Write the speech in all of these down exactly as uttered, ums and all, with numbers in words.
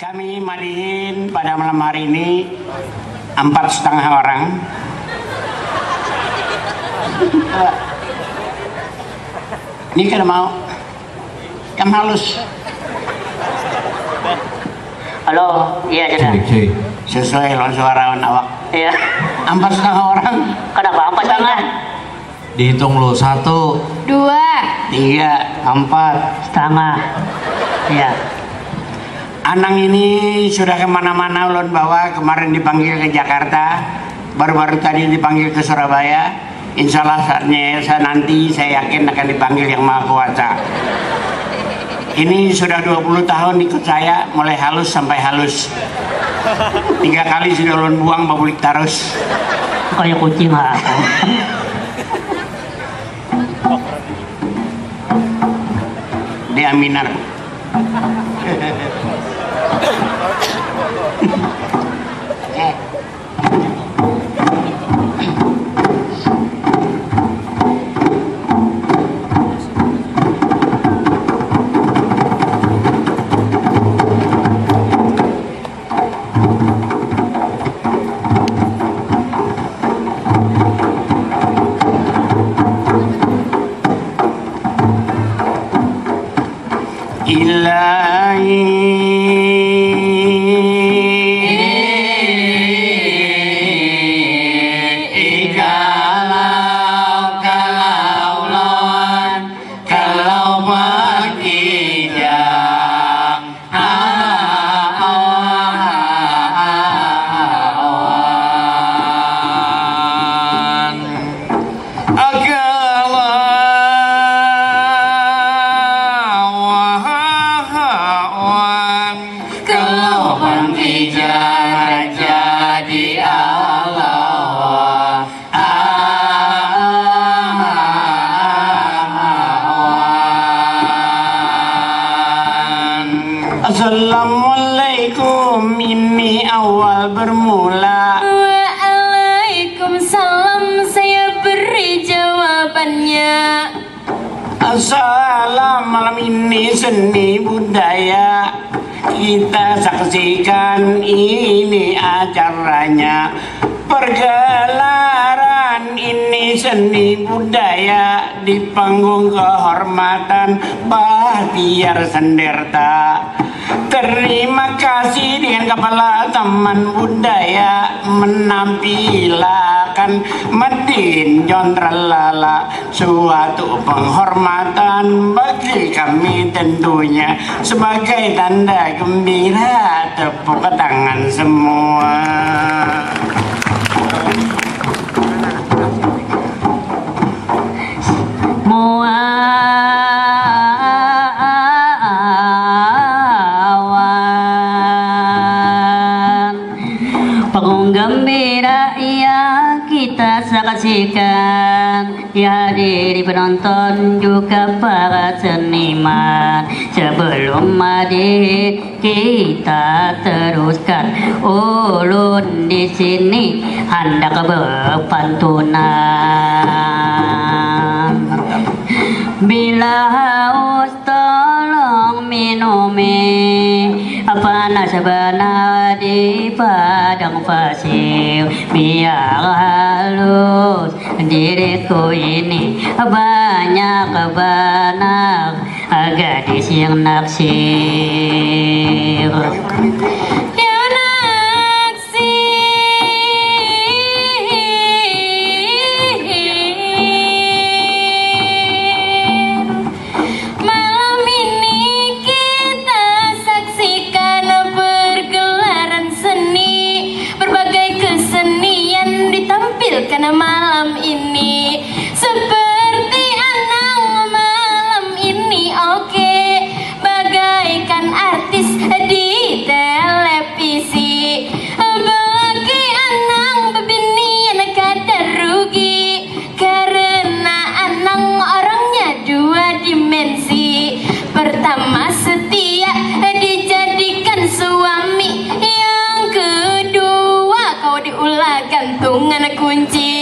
Kami madihin pada malam hari ini empat setengah orang. Ini kada mau. Kam halus. Halo, iya, sudah. Cek, cek. Sesuai lawan suara lawan awak. Iya. Empat setengah orang. Kenapa empat setengah? Dihitung lu, satu. Dua. Tiga. Empat. Setengah. Iya. Anang ini sudah kemana-mana ulun bawa, kemarin dipanggil ke Jakarta, baru-baru tadi dipanggil ke Surabaya. Insya Allah saatnya saya nanti, saya yakin akan dipanggil Yang Maha Kuasa. Ini sudah dua puluh tahun ikut saya, mulai halus sampai halus. Tiga kali sudah ulun buang, babulik tarus. Kayak kucing lah aku. Di Aminar. Ilahi, kalau, kalau lawan, kalau berkijang, Assalamualaikum, ini awal bermula. Waalaikumsalam, saya beri jawabannya. Assalam, malam ini seni budaya kita saksikan, ini acaranya. Pergelaran ini seni budaya di panggung kehormatan Bahtiar Senderta. Terima kasih dengan Kepala Taman Budaya menampilakan Medin Jontralala, suatu penghormatan bagi kami tentunya, sebagai tanda gembira. Tepuk tangan semua. Muawan. Panggung gembira yang kita saksikan, dihadiri penonton juga para seniman. Sebelum madihin kita teruskan, ulun di sini handak berpantunan. Bila haus tolong minumi, panas banar di padang pasir. Biar halus diriku ini, banyak banar gadis yang naksir. Yang naksir. Malam ini kita saksikan pergelaran seni. Berbagai kesenian ditampilkan malam ini. Seperti Anang malam ini, oke, bagaikan artis di televisi. Belaki Anang bebinian kada rugi, karena Anang orangnya dua dimensi. Pertama setia, dijadikan suami. Yang kedua, kau diulah gantungan kunci.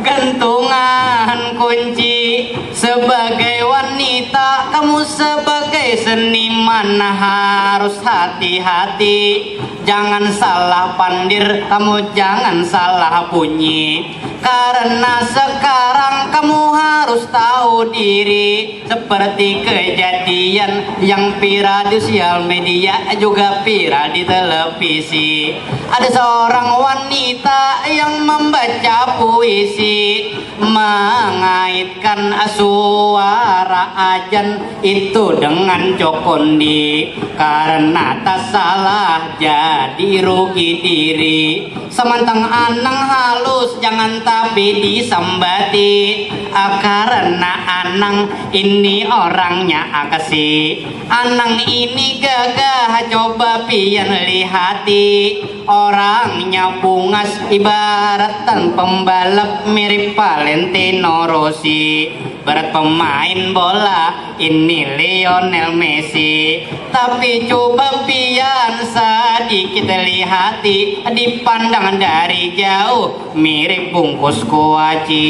Gantungan kunci. Sebagai wanita, kamu sebagai Seniman harus hati-hati, jangan salah pandir, kamu jangan salah bunyi. Karena sekarang kamu harus tahu diri, seperti kejadian yang viral di sosial media, juga viral di televisi. Ada seorang wanita yang membaca puisi, mengaitkan suara ajan itu dengan cokondi. Karena tak salah jadi rugi diri. Samantang anang halus jangan tapi disambati. Ah, karena anang ini orangnya akasi. Anang ini gagah, coba pian lihati. Orangnya bungas ibaratan pembalap, mirip Valentino Rossi. Berat pemain bola ini Lionel Messi. Tapi coba pian sedikit lihati, dipandang dari jauh mirip bungkus kuaci.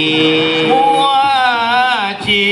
Kuaci,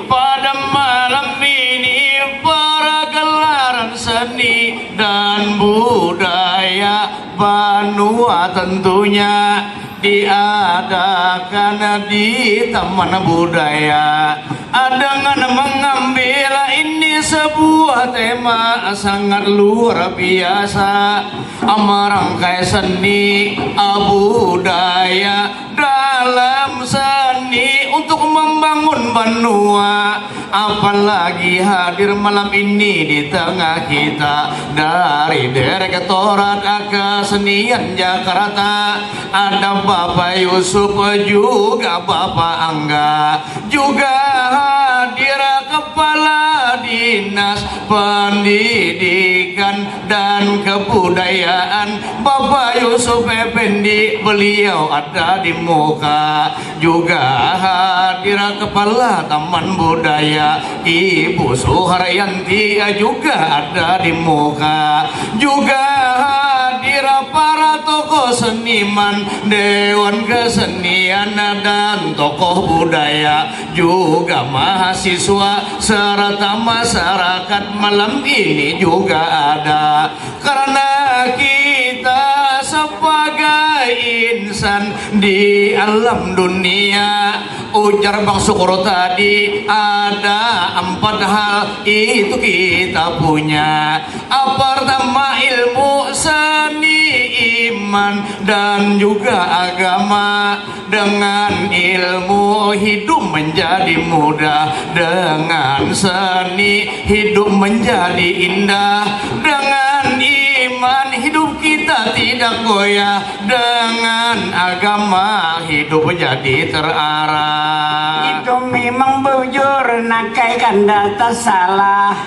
pada malam ini pergelaran seni dan budaya banua tentunya diadakan di Taman Budaya. Dengan mengambil ini sebuah tema sangat luar biasa, merangkai seni budaya dalam seni untuk membangun banua. Apalagi hadir malam ini di tengah kita dari Direktorat Kesenian Jakarta, ada Bapak Yusuf, juga Bapak Angga, juga hadir Kepala Dinas Pendidikan dan Kebudayaan, Bapak Yusuf Effendi, beliau ada di muka. Juga hadir Kepala Taman Budaya, Ibu Suharyanti, juga ada di muka. Juga hadir para tokoh seniman, Dewan Kesenian, dan tokoh budaya, juga mahasiswa serta masyarakat malam ini juga ada. Karena kita sebagai insan di alam dunia, ujar Bang Syukur tadi, ada empat hal itu kita punya. Ah, pertama, ilmu seni, iman, dan juga agama. Dengan ilmu hidup menjadi mudah, dengan seni hidup menjadi indah, dengan iman hidup kita tidak goyah, dengan agama hidup jadi terarah. Itu memang bujur, nakai kanda tak salah.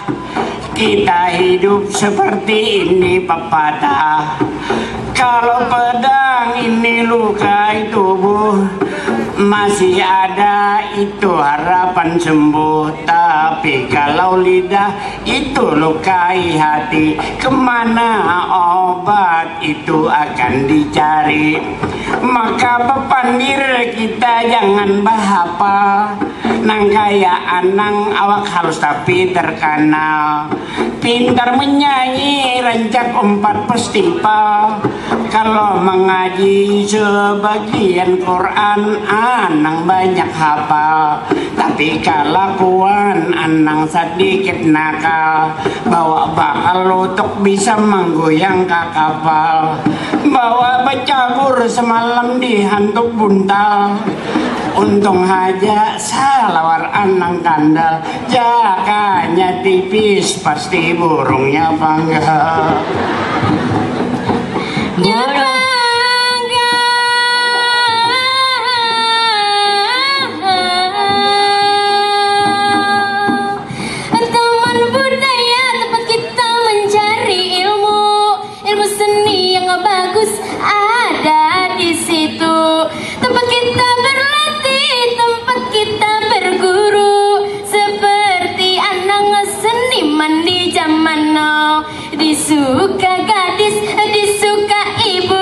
Kita hidup seperti ini pepatah. Kalau pedang ini lukai tubuh, masih ada itu harapan sembuh. Tapi kalau lidah itu lukai hati, kemana obat itu akan dicari? Maka bepandir kita jangan bahapal. Nang kaya anang awak halus tapi terkanal. Pintar menyanyi rancak umpat festival. Kalau mengaji sebagian Quran anang banyak hafal. Tapi kalakuan anang sedikit nakal. Bawa bakal lutuk bisa menggoyang ke kapal. Bawa becabur semalam dihantuk buntal. Untung haja salawar anang kandal, jakanya tipis pasti burungnya panggal. Burung. Taman budaya tempat kita mencari ilmu. Ilmu seni yang bagus ada di situ. Tempat kita berlatih, tempat kita berguru. Seperti anang seniman di zaman now. Disuka gadis, disuka ibu,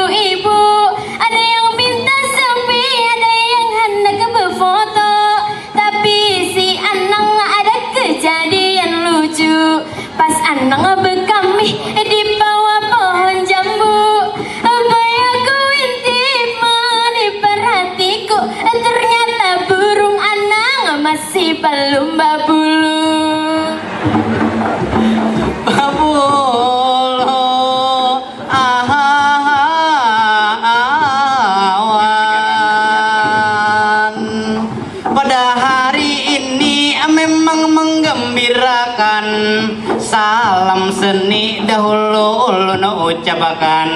Seni dahulu ulun ucapakan,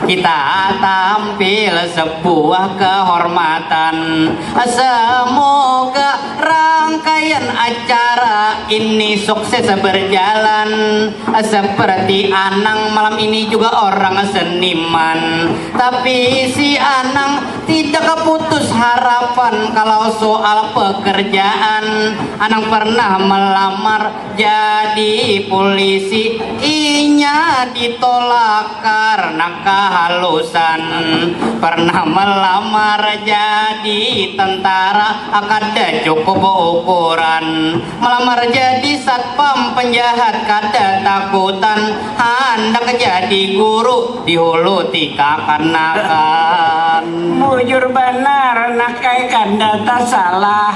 kita tampil sebuah kehormatan. Semoga rangkaian acara ini sukses berjalan. Seperti Anang malam ini juga orang seniman, tapi si Anang tidak putus harapan kalau soal pekerjaan. Anang pernah melamar jadi polisi, inya ditolak karena kehalusan. Pernah melamar jadi tentara, kada cukup ukuran. Melamar jadi satpam, penjahat kada takutan. Handak jadi guru, di hulu tikakanakan. Bujur banar, nak ai kada tasalah.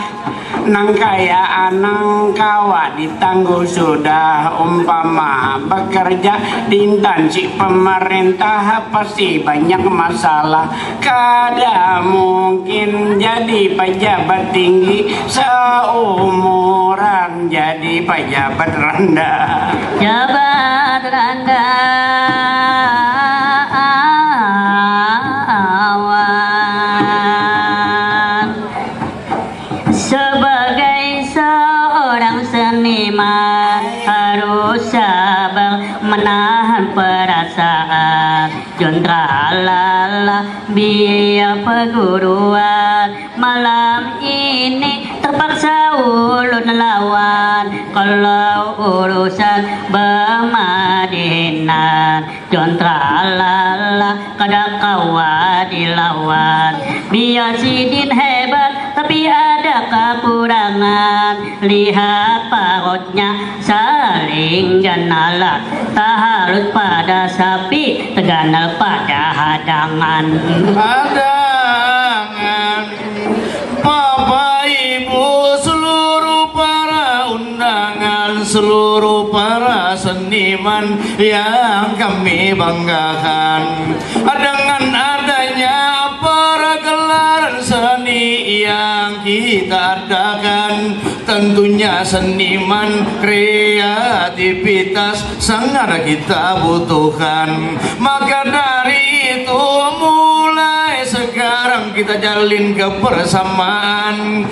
Nang kaya Anang kawa ditangguh sudah, umpama bekerja di intansi pemerintah pasti banyak masalah. Kada mungkin jadi pejabat tinggi seumuran jadi pejabat rendah. Jabat rendah awan. Sebagai seorang seniman harus sabar menahan perasaan. Juntralala biar perguruan. Malam ini terpaksa ulun lawan. Kalau urusan bemadinan, Juntralala kada kawa dilawan. Biar sidin hebat tapi ada kekurangan. Lihat parutnya saling ganalah. Tahalut pada sapi, teganal pada hadangan. Hadangan. Bapak Ibu seluruh para undangan, seluruh para seniman yang kami banggakan, dengan adanya pergelaran seni yang kita adakan, tentunya seniman kreativitas sangat kita butuhkan. Maka dari itu, mulai sekarang kita jalin kebersamaan,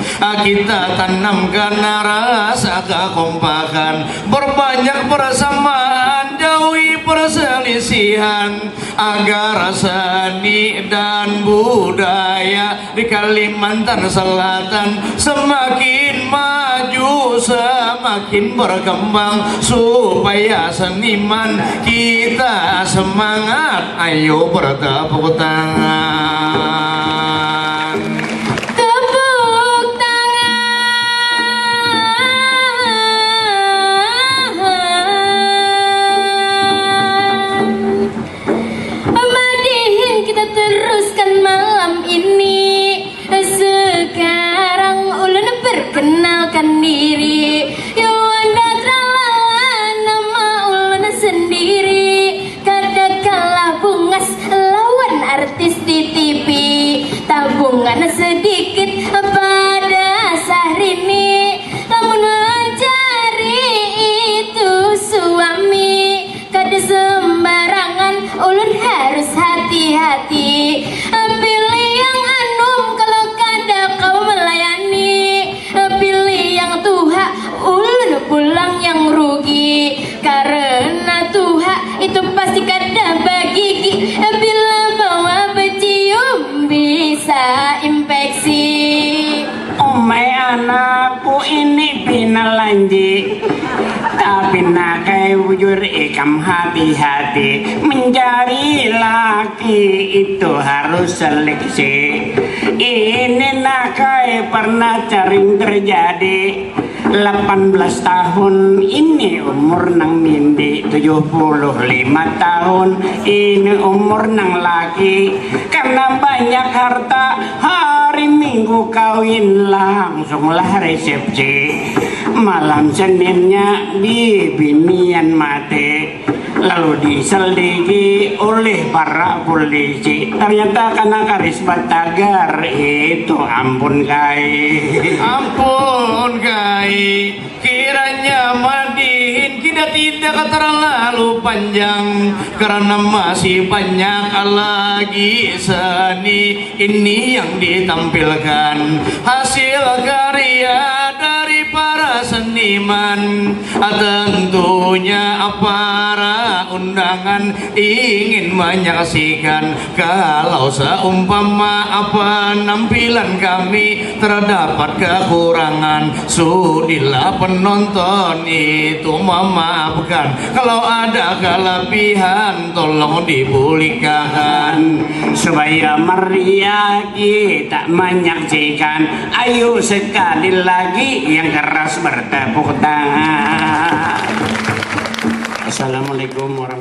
kita tanamkan rasa kekompakan, berbanyak persamaan, jauhi perselisihan, agar seni dan budaya di Kalimantan Selatan semakin maju, semakin berkembang, supaya seniman kita semangat. Ayo bertepuk tangan. Tepuk tangan. Madihin kita teruskan malam ini. Sekarang ulun perkenalkan diri. Yuanda Tralala nama ulun sendiri. Kada kalah bungas lawan artis di T V. Tabungan sedikit pada Syahrini. Lamun mencari itu suami, kada sembarangan, ulun harus hati-hati. Pilih yang anum kalau kada kawa melayani. Pilih yang tuha, ulun pulang yang rugi. Karena tuha itu pasti kada bagigi. Bila bawa becium bisa infeksi. Umai anakku ini pina lanji. Tapi nak ai bujur ikam hati-hati. Mencari laki itu harus seleksi. Ini nak ai pernah sering terjadi. Lapan belas tahun ini umur nang mindi, tujuh puluh lima tahun ini umur nang laki. Karena banyak harta, hari Minggu kawin langsunglah resepsi. Malam Seninnya bibinian mati. Lalu diselidiki oleh para polisi, ternyata kana karis batagar itu, ampun kai. Ampun kai, kiranya madihin kita tidak terlalu panjang karena masih banyak lagi seni ini yang ditampilkan hasil karya dari para seniman. Tentunya para undangan ingin menyaksikan kalau seumpama penampilan kami terdapat kekurangan, sudilah penonton itu memaafkan. Kalau ada kelebihan tolong dipulihkan. Supaya meriah kita menyaksikan, ayo sekali lagi yang keras bertepuk tangan. Assalamualaikum warahmatullahi